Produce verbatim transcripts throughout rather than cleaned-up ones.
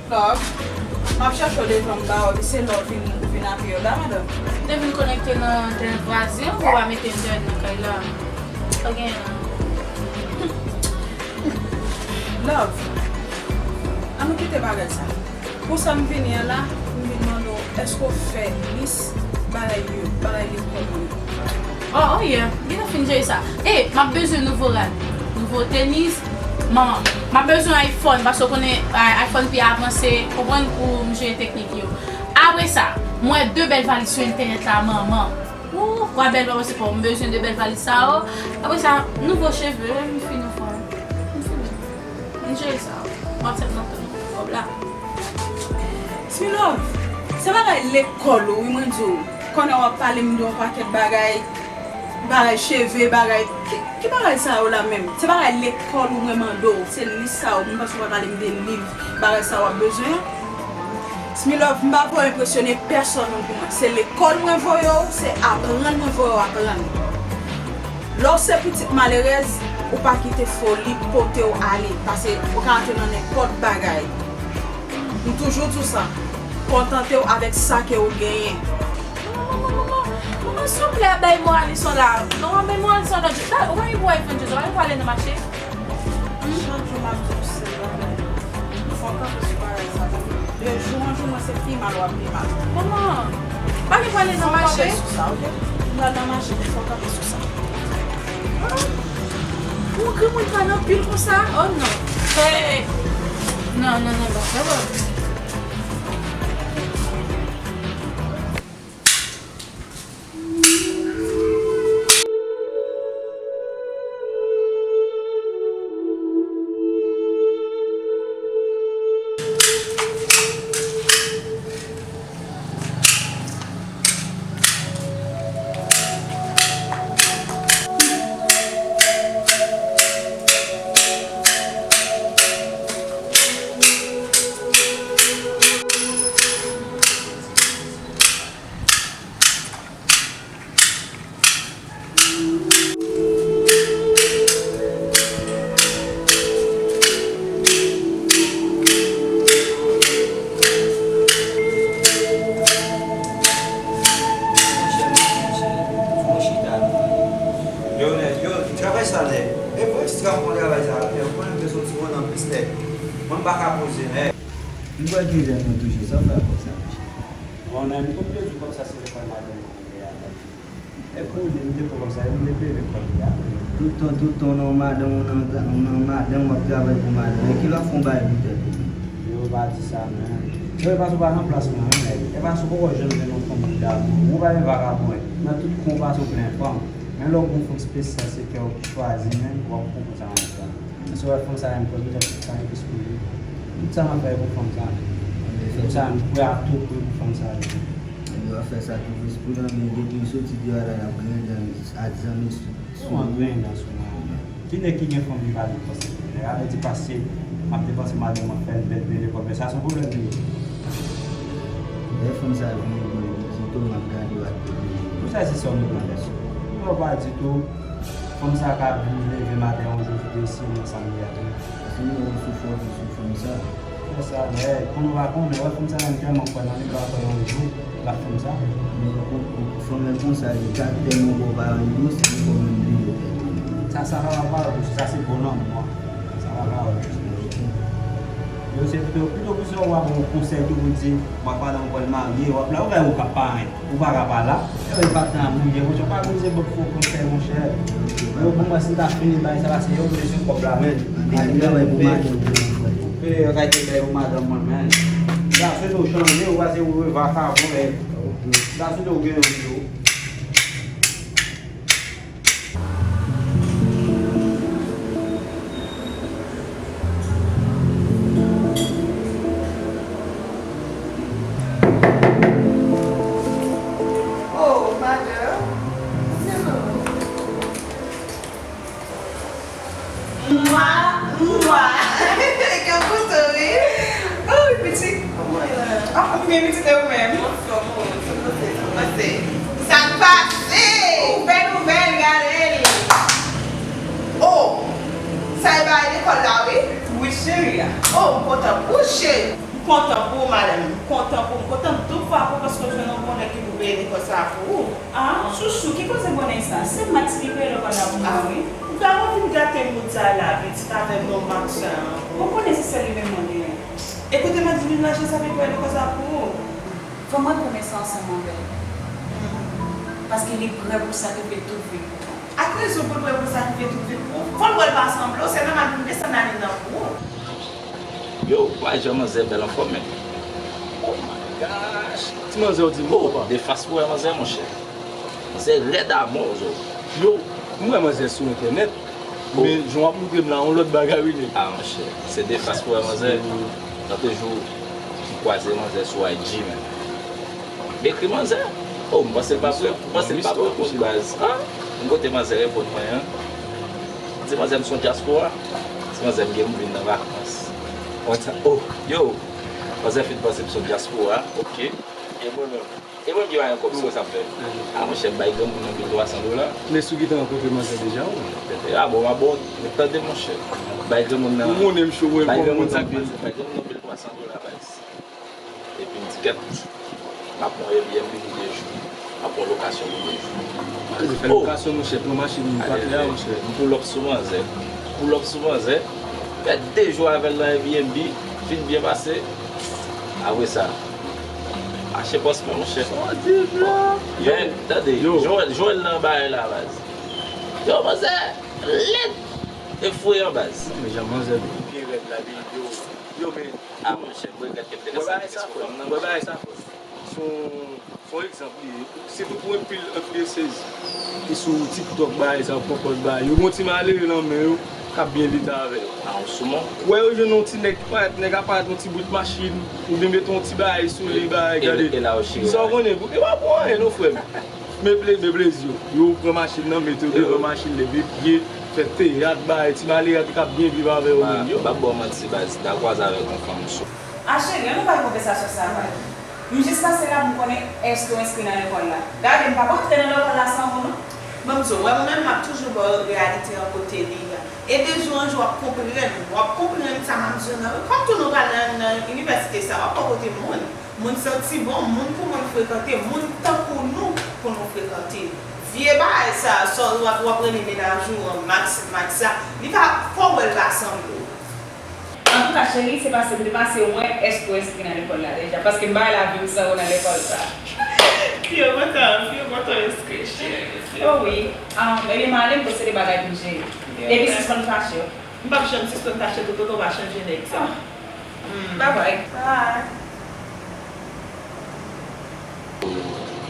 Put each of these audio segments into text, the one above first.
Love, m ap chèche w devan m ba w, se lè w vin, vin apiye w la, madanm. M te vin konekte nan entènèt vwazen an, pou w pa mete entènèt nan kay la. Sa w genyen la? Love, an nou kite bagay sa. Pou sa m vini an la, m vin mande w, èske w fè lis bagay yo, bagay lekòl yo? Oh, oh yeah, m gentan fin jere sa. E, m ap bezwen nouvo rad, nouvo tenis. Bon, m ap bezwen iPhone, paske w konnen, ah, iPhone pi avanse, konprann, pou m jere teknik yo. Apre sa, m wè de bèl valiz sou entènèt la, manman. Ooh, kwa bèl, manman, se pa w, m bezwen de bèl valiz sa yo. Apre sa, nouvo cheve, m fin anfòm. M fini. M jere sa. WhatsApp nan tou. Kòb la. Smirnoff, se bagay lekòl ou, wi, mwen di w. Konnen w ap pale m de yon pakèt bagay, bagay cheve, bagay. Ki, ki bagay sa yo la menm? Se bagay lekòl ou mwen mande w. Se lis sa yo. Mwen panse w pral pale m de liv, bagay sa w ap bezwen an. Smirnoff, m pa vle w enpresyone pèsonn moun pou mwen. Se lekòl mwen voye w, se aprann mwen voye w aprann. Lè w se pitit malerèz, ou pa kite foli pote w ale, paske ou ka antre nan nenpòt bagay. M toujou di w sa, kontante w avèk sa ke ou genyen. Manman, manman, manman, manman, souple, bay mò a leson la. Non, bay mò a leson la. Ou pa gen pou iPhone, Jezi, ou pa gen pou ale nan mache. Chak jou m ap di w sèl bagay. Fò w kanpe sou bagay sa, tande. De jou an jou, mwen se pi mal w ap pi mal. Manman, pa gen pou ale nan mache. Fò w kanpe sou sa, oke? M pral nan mache, men fò w kanpe sou sa. Yon granmoun pale anpil konsa? Oh non. Hey! Non, non, non, non, non, non. Yo, nèg, yo, travay sa nèg. E pou ekstra bon travay sa, nèg, ou konnen m te soti bon nan plis nèg. Mwen m pa ka poze, nèg. M kwè ke lè nou touche sa, fè kòb sa, monchè. Bon, nèg, m konn te di kòb sa se lekòl madanm mwen te ale. E pou li, m te pran kòb sa, m te peye lekòl li a. Tout tan, tout tan, ou nan madanm, ou nan, ou nan madanm, w ap travay pou madanm. E kilè w ap fè yon bagay pou tèt ou menm? Yo pa di sa, men. Yo, e paske w pa nan plas mwen, men, nèg. E paske w poko janm jwenn yon fanm ki dakò. Ou pa yon vagabon, wi. Nan tout kwen w pase, w plen fanm. Men lè w gen yon fanm espesyal, se kè w ki chwazi, men, w ap konprann sa m ap di la. Si w wè fanm sa a, m kwè petèt tout sa yo plis pou li. Tout sa m ap fè pou fanm sa a. Pou sa, m prè a tou pri pou fanm sa a. Yo ap fè sakrifis pou li, men depi m soti deyò la, l ap griyen dan m ak zanmi sou. Kòman griyen dan sou mwen? Ki nèg ki gen fanm li pa depanse pou li? Nèg a vle di pase, m ap depanse madanm mwen fè l bèt bele kòb, men sa se yon pwoblèm li ye. Lè fanm sa vini pou li, li kite w, m ap gade w ak de je. Pou sa se sè w nou pran lèson. Yo pa ditou. Fanm sa ka vin leve maten yon jou, vide si nan sa m ye a tou. Paske nou wè w sou fòt ou sou fanm sa. Fè sa, men, konnen w pa konnen, wè fanm sa menm tèlman kwè nan li, l pa kwè yon jou l ap fè m sa. Men pou, pou, pou fanm nan konsa, li ka tèlman bon pawòl dous, li fò menm bliye tèt li. Sa, sa pa pawòl dous, sa se bon lanmou an. Sa pa pawòl dous. Yo, se pito, pito pou sa w ap yon konsèy tou pou di, w ak madanm ou pral marye, w ap la, ou wè ou ka pa anyen. Ou pa ka pa la. E pa tan ap bouje konsa, pa bouje bank fo konsèy, monchè. Yo, pou mwen, si m ta fini bay sa, pase yo vle sou kòb la, men. Ann travay pou madanm. E, yo ka te bay pou madanm mwen, men. Sa se nou chanje, ou pa se ou vakabon, e. Sa se nou gen yon yo. Men pitit e ou menm? Anfòm, ou, sa k pase, sa k pase? Sa k pase? Ouvè nouvèl, gade l. Oh, sa e bagay lekòl la, wi. Wi, cheri a. Oh, m kontan pou ou, cheri. M kontan pou ou, madanm. M kontan pou ou. M kontan doub fwa pou ou paske w jwenn yon bon nèg ki pou peye lekòl sa a pou ou. Ah, chouchou, ki koze bonè sa? Se Max ki peye lekòl la pou mwen, wi. Ou ta anvi gate mood sa la, pitit, avèk non Max sa. Ou konnen se sèl li menm mwen genyen. Ekoute, Max vin nan chans avèk peye lekòl sa pou ou. Fò mwen konnen sa ansanm avè l. Paske li prè pou sakrifye tout vi l pou mwen. Ak rezon pou l prè pou l sakrifye tout vi l pou ou. Fò l wè l pa sanble w, se nòmal pou l desann lavi nan pou ou. Yo, w pa wè jan manzè bèl anfòm, men. Oh my gosh! Ti manzè w di m, oh, papa. De fas pou wè manzè, monchè. Manzè rèd amò, zo. Yo, m wè manzè sou entènèt, men jan w ap montre m la, yon lòt bagay, wi, nèg. Ah, monchè, se de fas pou wè manzè. Nan de jou, m kwaze manzè sou I G, men. M ekri manzè. Oh, m panse l pa pou, m panse l pa pou reponn baz. Ah, m kote manzè reponn mwen an. M di manzè m se yon dyaspora. Se manzè m gen pou vin nan vakans. Mwen di, oh, yo, manzè fin panse m se yon dyaspora. Ok. E mwen menm? E mwen ki pa gen kòb, se sa m fè. Ah, monchè, m bay granmoun nan mil twa san dola. Men si w gentan rankontre manzè deja, wi. Ah, bon, m a bon, tande, monchè. Bay granmoun nan, ou konnen m cho, mwen, bay granmoun nan mil, bay granmoun nan mil twa san dola, baz. Epi m di, kèt, m ap pran Airbnb pou de jou. M ap pran lokasyon pou de jou. Alezi fè lokasyon, monchè, pran machin, m pa klè, monchè. M pull up sou manzè. M pull up sou manzè. Fè de jou avè l nan Airbnb, fin byen pase. Apre sa, mache pòs mwen, monchè. Sa w di la? Men, tande, Joel, Joel nan bagay la, baz. Yo, manzè, lèd. Efreyan, baz. Non, men jan manzè byen rèd la, men yo, yo, men. Ah, monchè, m regrèt ke m te lèse biznis pou fanm nan, monchè. Wè bagay sa, frè. Se yon, se yon egzanp li ye. Sitou pou anpil enfliyansèz ki sou TikTok, bagay sa, pran pòz bagay. Yo gon ti malere nan men yo, k ap byen lite avè yo. Ah, ou sou mwen? Wè yo jwenn yon ti nèg ki parèt, nèg a parèt yon ti bout machin, oubyen mete yon ti bagay sou li, bagay, gade. E la yo chire. Sa w konnen, e pa pou anyen non, frè m. Men ple-, men plezi yo. Yo pran machin nan, mete yo devan machin, leve pye, fè teyat, bay ti malere k ap byen viv avè yo menm yo. M p ap ba w manti, baz, m ta kwaze avèk yon fanm sou. A cheri, ann nou bay konvèsasyon sa a bay. M jis pase la pou m konnen èske w enskri nan lekòl la. Gade, m p ap antre nan lekòl la san ou non. Ban m di w, wè mwen menm, m ap toujou ba w reyalite an kote li ye. E de jou an jou, w ap konprann, w ap konprann sa m ap di w nan, kòm tou nou pral nan, nan inivèsite sa, w ap wè kote moun. Moun santi bon, moun pou moun frekante, moun tankou nou pou nou frekante. Vye bagay sa, sa w ap, w ap rele mennaj ou an, Max, Max sa, li pa, fò w wè l pa sanble w. Antouka, cheri, se pase m te pase wè èske w enskri nan lekòl la deja, paske m bay lavi m san ou nan lekòl sa. Fiyo kontan, Fiyo kontan enskri, cheri. Oh wi. Ah, ebyen, m ale, m gon seri de bagay pou m jere. Epi sispann fache w. M p ap janm sispann fache pou Toto pa chanje nèg sa. Bye bye. Bye.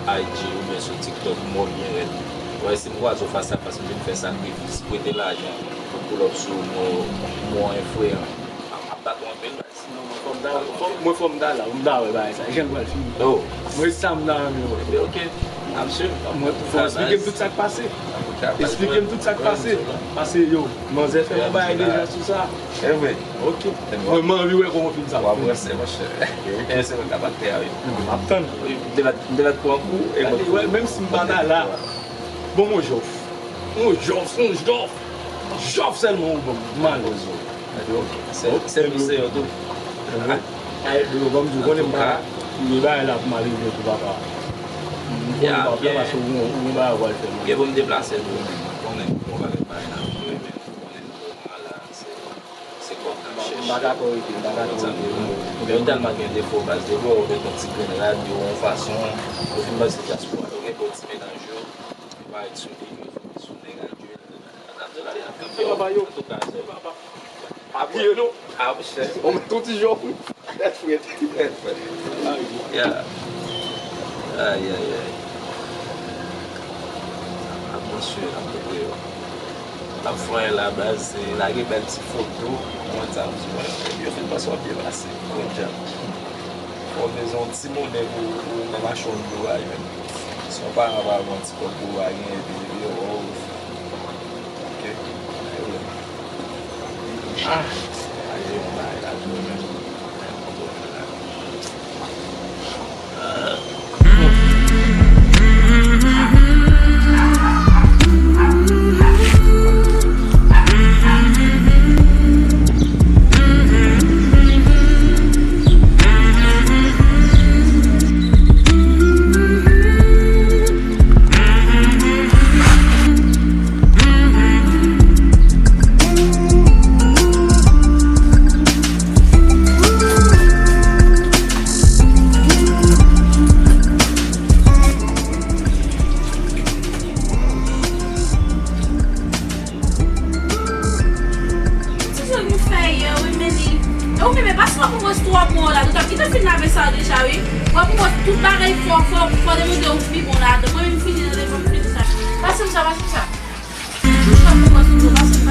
I G oubyen sou TikTok, mò byen rèd. Wè, si m kwaze w fas a fas, m vin fè sakrifis, prete lajan, pou pull up sou mò, mò enfreyan. M ap bat ou anpil, baz. Non, mwen fò m ta, fò, mwen fò m ta la, m ta wè bagay sa, jan l pral fini. Oh. Mwen sa m ta renmen wè. Ebyen, ok. M ap swiv. Mwen, fò w esplike m tout sa k pase. Esplike m tout sa k pase. Pase, yo, manzè fè yon bagay deja sou sa. E vre. Ok. Mwen, m anvi wè kòman fim sa ap fini. W ap wè se, monchè. E se mwen k ap aktè a, wi. M ap tann. M te mèt, m te mèt pran kou e mwen. Gade, wè, menm si m pa ta la. Bon, mon jòf. Mon jòf, se yon jòf. Jòf sèlman ou ban m. M ale. Se, se misye yo tou. Ay, bro, ban m di w, konnen m pa gen bagay la pou m ale tou, papa. M konnen m pa fè paske ou gon, ou gon bagay w al fè, man. Gen pou m deplase tou, men konnen m gon bagay bagay nan vye, men konnen m gon malad, se, se kòb n ap chèche. M pa dakò rete, m pa dakò rete. Men yo tèlman gen defo, baz, defo yo met yon ti grenn rad yo, yon fason, yo fin panse dyaspora, yo gen pou ti mennaj yo, yo parèt sou li, yo fin sou nèg a. Antouka, se papa. Apiye non. Ah, monchè. On met ton ti jòf, wi. Tèt frèt. Tèt frèt. Ya. Ay, ay, ay. Atmosfè, atmosfè. N ap fè anyen la, baz, se lage bèl ti foto. Mwen, sa, m di, mwen, yo fin panse w ap byen pase. Bon djab. Fò w bezwen yon ti monnen pou, pou w menm achte yon dlo a, menm. Si yon paran pa ban w ti kòb pou w a gen, epi li di, oh, ok. Ah, achte yon bagay la, dlo menm. Pou mwen twò bon la, nou t ap gentan fin lave sa deja wi. Mwen pou mwen tout bagay fò, fò, fò demonte yon pi bon ladan. Mwen menm fini nan devan m fini sa. Pase m sa, pase m sa. Touch la pou mwen sou do, pase m.